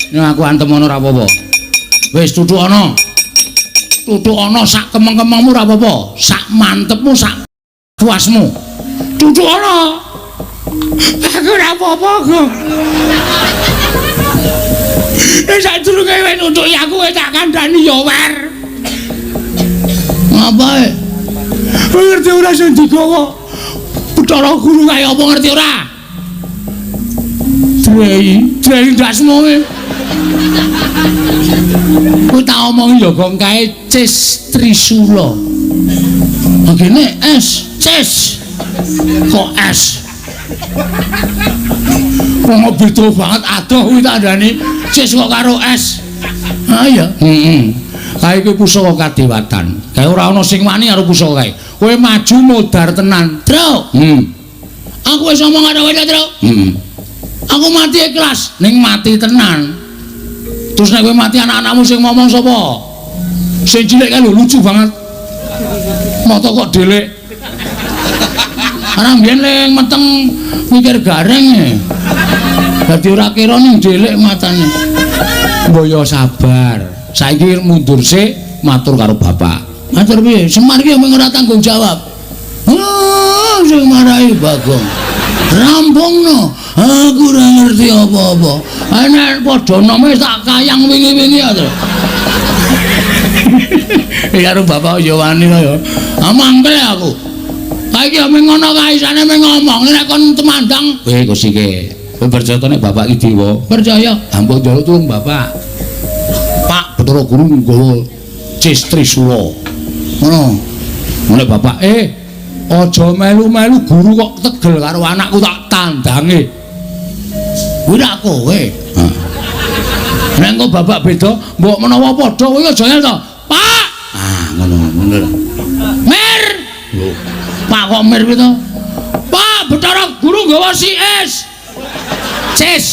Speaker 1: Nek aku antem ana ora apa-apa. Wis tutuk ana. Tutuk ana sak kemeng-kemengmu ora apa-apa, sak mantepmu, sak puasmu. Tutuk ana. Aku ora apa-apa, Gong. Wis sadurunge kowe nutuki aku kowe tak kandhani ya wer. Ngapae? Kowe ngerti ora sing digawa? Bathara Guru kaya apa ngerti ora? Drei, drei ndasmu kowe. Kowe tak omongi ya Gong kae Cis Trisula. Ngene S, Cis. Kok S? Wong beda banget adoh kuwi tak andani Cis kok karo S. Ha iya. Heeh. Kae iki pusaka kadewatan. Kae ora ana sing wani karo pusaka kae. Kowe maju modar tenan, Truk. Aku wis ngomong karo kowe, Truk. Aku mati ikhlas, ning mati tenan. Terus nek kowe mati anak-anakmu sing ngomong sapa? Sing cilik kae lho lucu banget. Mata kok delik. Ora mbiyen ling meteng mikir gareng. Dadi ora kira ning delik matane. Mbok yo sabar. Saiki mundur sik matur karo bapak. Matur piye? Semar iki mung ora tanggung jawab. Ah, sing marahi Bagong. Rampungno. Aku ora ngerti apa-apa. Nek padha nome tak kayang wingi-wingi ya, Tru. Ya karo bapak ya wani to ya. Ah mangkel aku. Saiki ya mung ngono kae isane mung ngomong nek kon temandang. Kowe kusike. Kowe percaya nek bapak iki dewa? Percaya. Ampun njaluk tulung bapak. Pak Bathara Guru nggawa Cis Trisula. Ngono. Ngene bapak, Aja melu-melu guru kok tegel karo anakku tak tandange. Kuwi rak kowe. Nek engko babak beda, mbok menawa padha kowe aja ngel to. Pak. Ah, ngono ngono. Mir. Lho, Pak kok mir kuwi to? Pak, Bathara Guru nggawa si es. Ces.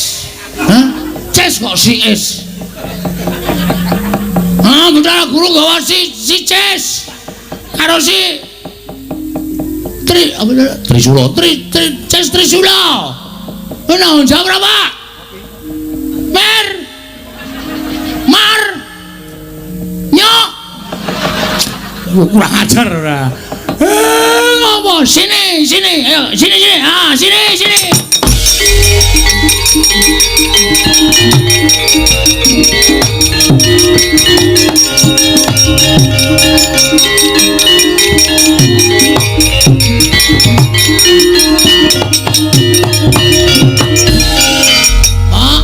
Speaker 1: Hah? Ces kok si es. Ah, Bathara Guru nggawa si ces. Karo si Tri apa Trisula, Tri Tri Ces Trisula. Ono jawab ora, Pak? Mer. Mar. Nyok. Kurang ajar ora. Ngopo? Sini, sini. Ayo, sini sini. Ah, sini sini. Pak,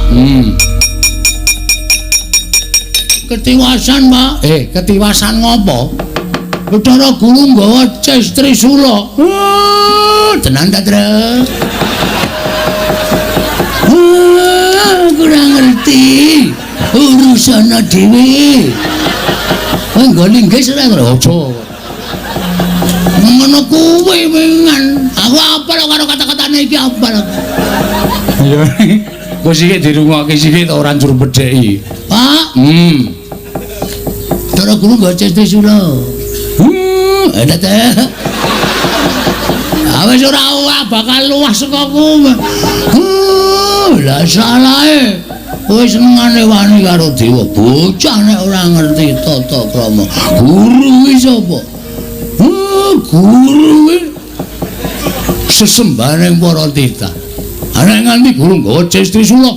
Speaker 1: Ketiwasan, Pak. Ketiwasan ngopo? Bathara Guru nggawa Ces Trisula. Tenan ta, Truk? Kurang ngerti. Urusana dhewe. Kowe nggo linggis ora aja. Ngono kuwi mengan. Aku apal karo kata-katane iki apal aku. Iya. Kok sithik dirungokke sithik ora njur bedheki. Pak. Bathara Guru nggawa Ces Trisula. Ada teh. Awes ora bakal luwah saka kowe. Lah salahe. Kowe senengane wani karo dewa. Bocah nek ora ngerti tata krama. Guru kuwi sapa? Guru kuwi sesembahane para titah. Ana nganti guru nggawa Ces Trisula.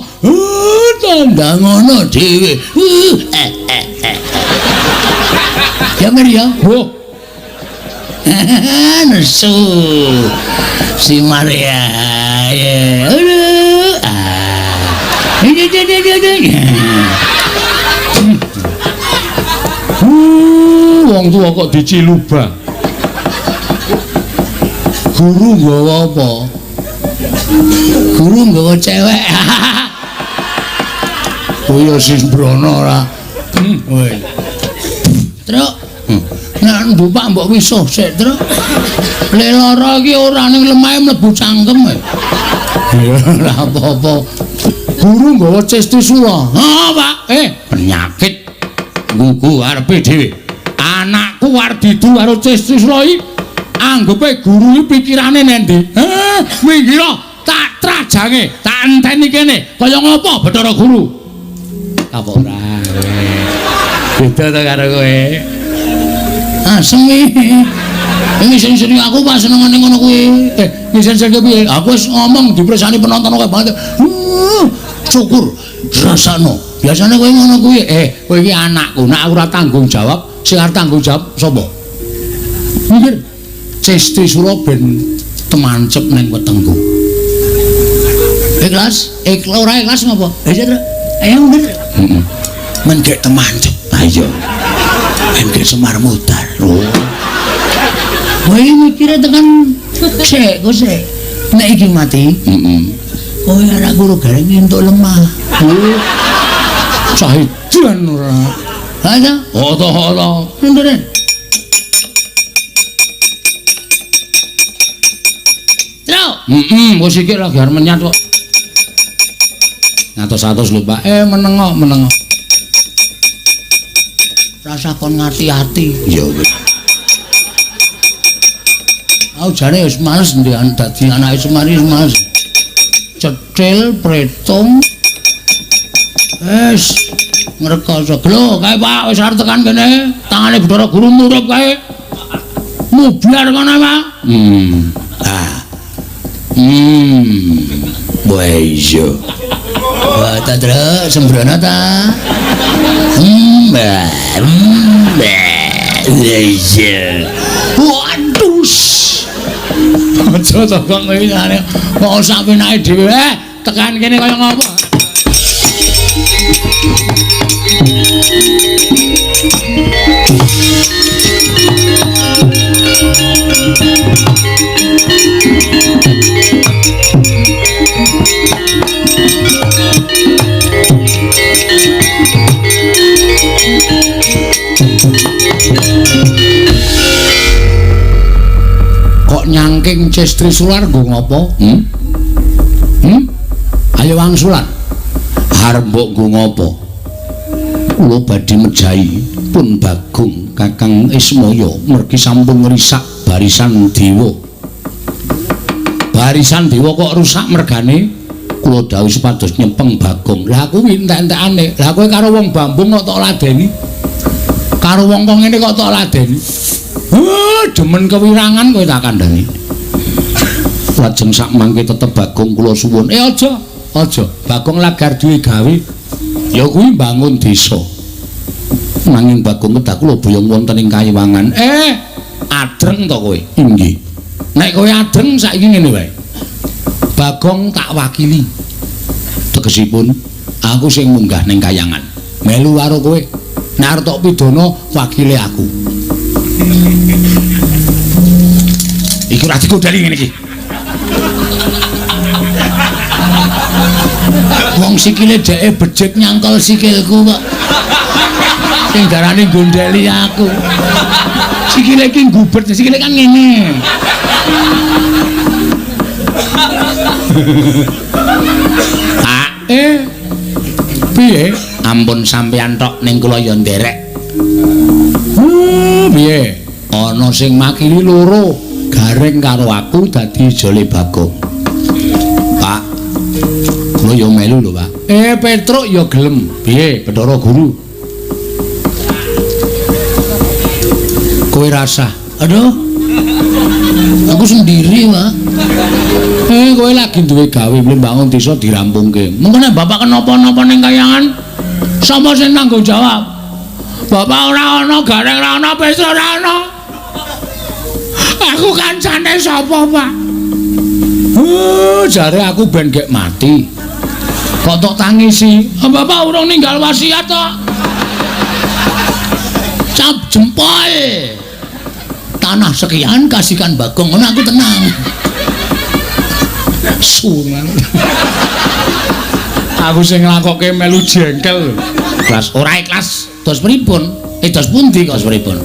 Speaker 1: Tandang ngono dhewe. Ya mer ya. Oh. Nesu. Si Maria. Ya. Aduh. Ah. Wong tuwa kok diciluba. Guru nggawa apa? Guru nggawa cewek. Kuwi ya sembrono ora. Woi. Truk. Nek ndupak mbok wisuh sik, Truk. Le lara iki ora ning lemahe mlebu cangkem. Ya ora apa-apa. Guru nggawa Ces Trisula. Ha, Pak. Penyakit nggugu arepe dhewe. Anakku arep didu karo Ces Trisula iki anggepe guru iki pikirane nendi? Minggir tak trajange, tak enteni kene. Kaya ngopo Bathara Guru? Apa ora? Beda ta karo kowe. Asem iki. Ngisin-ngisini aku pas senengane ngono kuwi. Ngisin-ngisini piye? Aku wis ngomong dipresani penonton akeh banget. Syukur rasano. Biasane kowe ngono kuwi. Kowe iki anakku, nek aku ora tanggung jawab, sing arep tanggung jawab sapa? Mikir. Ces Trisula ben temancep ning wetengku. Ikhlas? Ikhlas ora ikhlas ngopo? Iya, Truk. Ayo bener. Heeh. Men gek temancep. Ha iya. Men gek Semar mutar. Oh. Kowe mikire tekan sik, kok sik. Nek iki mati, heeh. Kowe ora guru gareng entuk lemah. Oh. Cah edan ora. Ha ta? Oh to, to. Ndene. Truk. Heeh, wis iki lagi arep menyat kok. Ngatos-atos lho, Pak. Menengok, menengok. Rasa kon ngati-ati. Ya wis. Aku jane wis males ndek dadi anake Semar wis males. Cetil, pretung. Wis ngrekoso. Lho, kae Pak wis arep tekan kene. Tangane Bathara Guru murup kae. Mublar kono, Pak. Ah. Wah iya. Wah, ta Truk, sembrono ta. Iya. Waduh. Aja to kok ngene. Kok sak penake dhewe tekan kene kaya ngopo. Mancis Trisular nggo ngopo? Ayo wangsulan. Arep mbok nggo ngopo? Kula badhe mejahi pun Bagong Kakang Ismaya mergi sampun ngrisak barisan dewa. Barisan dewa kok rusak mergane? Kula dawuh supados nyepeng Bagong. Lah kuwi entek-entekane. Lah kowe karo wong Bambung kok tok ladeni? Karo wong kok ngene kok tok ladeni? Demen kewirangan kowe tak kandhani. Lajeng sak mangke tetep Bagong kula suwun. Aja, aja. Bagong lagar duwe gawe. Ya kuwi mbangun desa. Nanging Bagong kedah kula boyong wonten ing Kayiwangan. Adreng to kowe? Inggih. Nek kowe adreng saiki ngene wae. Bagong tak wakili. Tegesipun aku sing munggah ning kayangan. Melu karo kowe. Nek arep tok pidana wakile aku. Iki ora digodheli ngene iki. Wong sikile dheke becik nyangkol sikilku kok. Sing darane gondheli aku. Sikile iki ngubet, sikile kan ngene. Pak, piye? Ampun sampeyan tok ning kula ya nderek. Piye? Ana sing makili loro, Gareng karo aku dadi jole Bagong. Pak, kula ya melu lho, Pak. Petruk ya gelem. Piye, Bathara Guru? Kowe rasah. Aduh. Aku sendiri, Pak. Kowe lagi duwe gawe mbangun desa dirampungke. Mengko nek bapak kenapa-napa ning kayangan, sapa sing tanggung jawab? Bapak ora ana, Gareng ora ana, Petruk ora ana. Aku kancane sapa, Pak? Jare aku ben gek mati. Kok tok tangisi? Bapak urung ninggal wasiat tok. Cap jempol. Tanah sekian kasihkan Bagong, ngono aku tenang. Sungan. Aku sing nglakokke melu jengkel. Ikhlas ora ikhlas, dos pripun? Dos pundi kok pripun?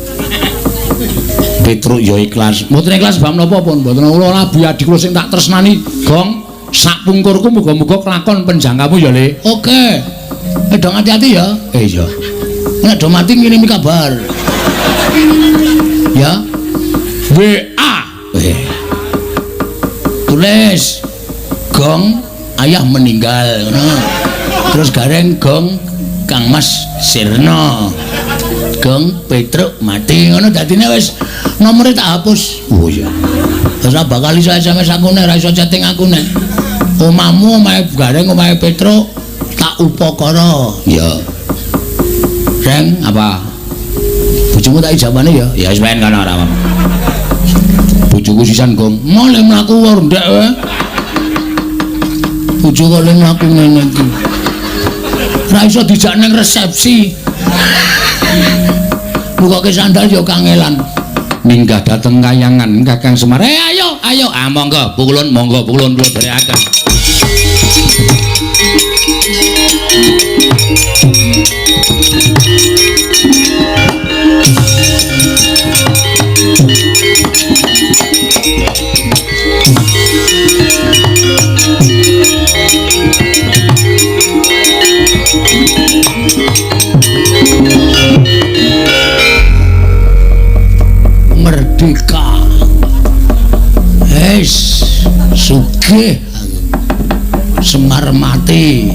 Speaker 1: Petruk ya ikhlas. Mboten ikhlas bab napa pun, mboten kula labu adi kula sing tak tresnani, Gong. Sak pungkurku muga-muga kelakon penjangkamu ya, Le. Oke. Dong hati-hati ya. Iya. Nek do mati ngirimi kabar. Ya. WA. Tulis Gong ayah meninggal ngono. Terus Gareng Gong Kang Mas sirna. Gong Petruk mati ngono dadine wis nomere tak hapus. Oh iya. Wis ora bakal iso SMS aku nek ora iso chatting aku nek. Omahmu omahe Gareng omahe Petruk tak upakara. Ya. Reng apa? Bojomu tak ijabane ya? Ya wis ben kono ora apa. Bojoku sisan Gong. Male mlaku ndek wae. Bojo kok le mlaku ngene iki. Ora iso dijak ning resepsi. Bukoke sandal ya kangelan. Minggah dateng kayangan Kakang Semar. Ayo, ayo. Ah monggo, pukulun, monggo pukulun kula dherekaken. Merdeka. Wis sugih Semar mati.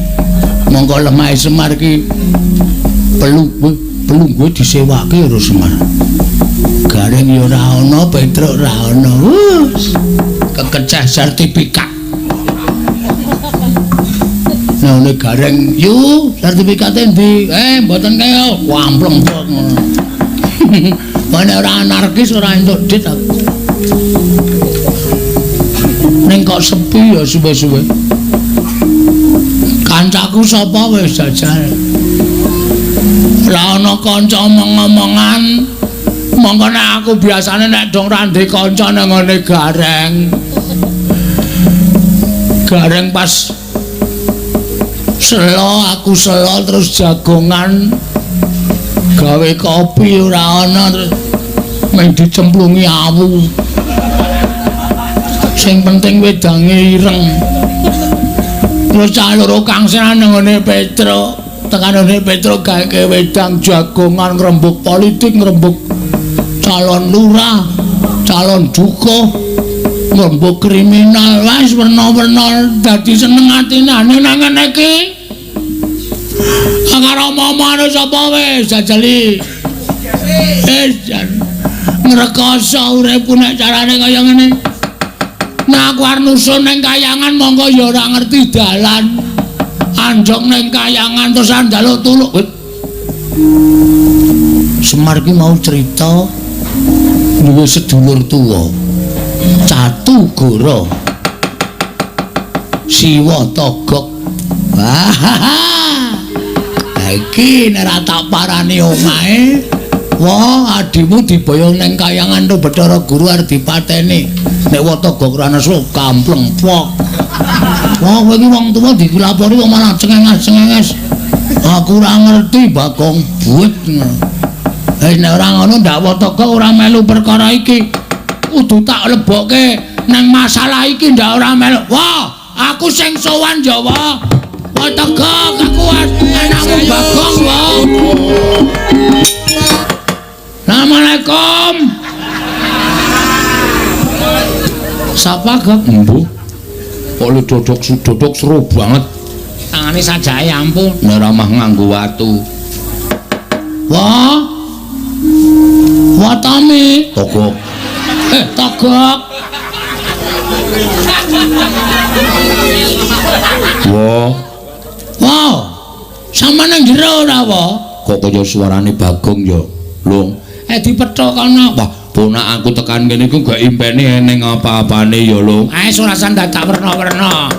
Speaker 1: Monggo lemahe Semar iki pelungguhe disewake karo Semar. Gareng ya ora ana, Petruk ora ana. Kekeceh sertifikat. Nah, nek Gareng, yu sertifikate ndi? Mboten kaya wampleng kok ngono. Nek ora anarkis ora entuk dit aku. Ning kok sepi ya suwe-suwe. Kancaku sapa wis jajal. Ora ana kanca omong-omongan. Mongko nek aku biasane nek dong ra ndek kanca nang ngene Gareng. Gareng pas selo aku selo terus jagongan gawe kopi ora ana terus mung dicemplungi awu. Sing penting wedange ireng. Terus cah loro kang seneng nggone Petro, tekan nggone Petro gawe wedang jagongan ngrembug politik, ngrembug calon lurah, calon dukuh, ngrembug kriminal, wis werna-werna dadi seneng atine nang ngene iki. Karo omong-omongane sapa wis jajali. Wis jan ngrekoso uripku nek carane kaya ngene. Nah aku arep nusun ning kayangan monggo ya ora ngerti dalan. Anjok ning kayangan terus njaluk tulung. Semar ki mau cerita duwe sedulur tuwa. Catu Goro. Siwa Togok. Wah. Iki nek ora tak parani omahe, wah adimu diboyong ning kayangan to Bathara Guru arep dipateni. Nek Watogok ora nesu kampleng pok. Wah kowe iki wong tuwa dilapori kok malah cengenges-cengenges. Aku ora ngerti Bagong buet. Wis nek ora ngono ndak Watogok ora melu perkara iki. Kudu tak lebokke nang masalah iki ndak ora melu. Wah, aku sing sowan ya wah. Watogok aku anakmu Bagong wah. Assalamualaikum. Sapa gok? Mbuh. Kok lu dodok seru banget. Tangane sajake ampun. Nek ora mah nganggo watu. Wah. Watame Togok. Togok. Wah. Wah. Sampeyan nang jero ora, wa? Kok kaya suarane Bagong ya, Lung. Dipethok kono. Wah, ponak aku tekan kene iku gak impene eneng apa-apane ya, Lung. Wis ora usah dadak werna-werna.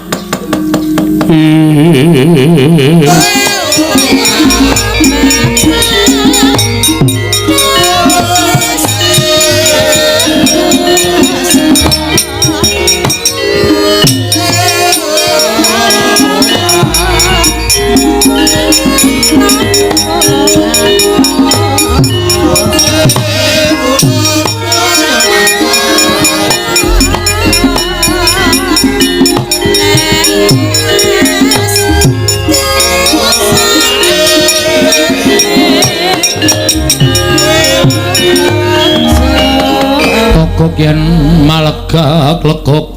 Speaker 1: Togok yen malegak legok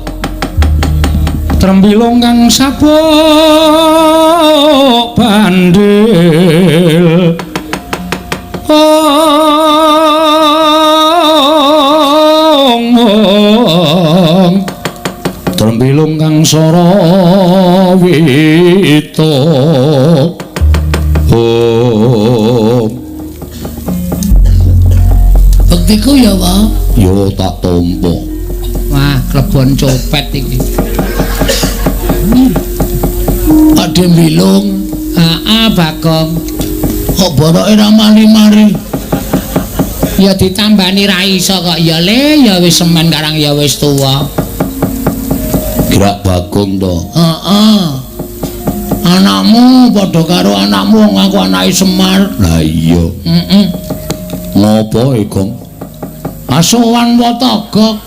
Speaker 1: trembilung kang sabuk bandil ong trembilung kang sora wito. Om bektiku ya, Pak. Yo tak tampa. Wah, klebon copet iki. Pak Dembilung, heeh Bagong. Kok boroke ra mari-mari? Ya ditambani ra iso kok ya le, ya wis semen karang ya wis tuwa. Gerak Bagong to. Heeh. Anakmu padha karo anakmu wong aku anake Semar. Lah iya. Heeh. Ngopo e, Gong? Asowan Watogok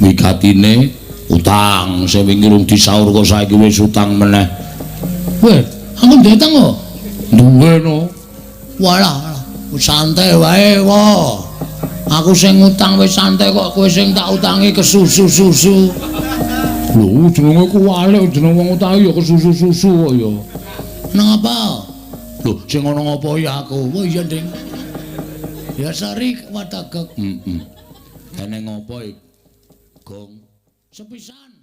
Speaker 1: migatine utang sing wingi rung disaur kok saiki wis utang meneh. Weh, aku ndek utang kok. Duwe no. Walah, santai wae wae. Aku sing ngutang wis santai kok kowe sing tak utangi kesusu-susu. Lho, jenenge kuwalik jeneng wong utangi ya kesusu-susu kok ya. Nang apa? Lho, sing ana ngopo ya aku? Wah iya, Ding. Ya sorry Watogok. Heeh. Dene ngopo iki? Gong. Sepisan.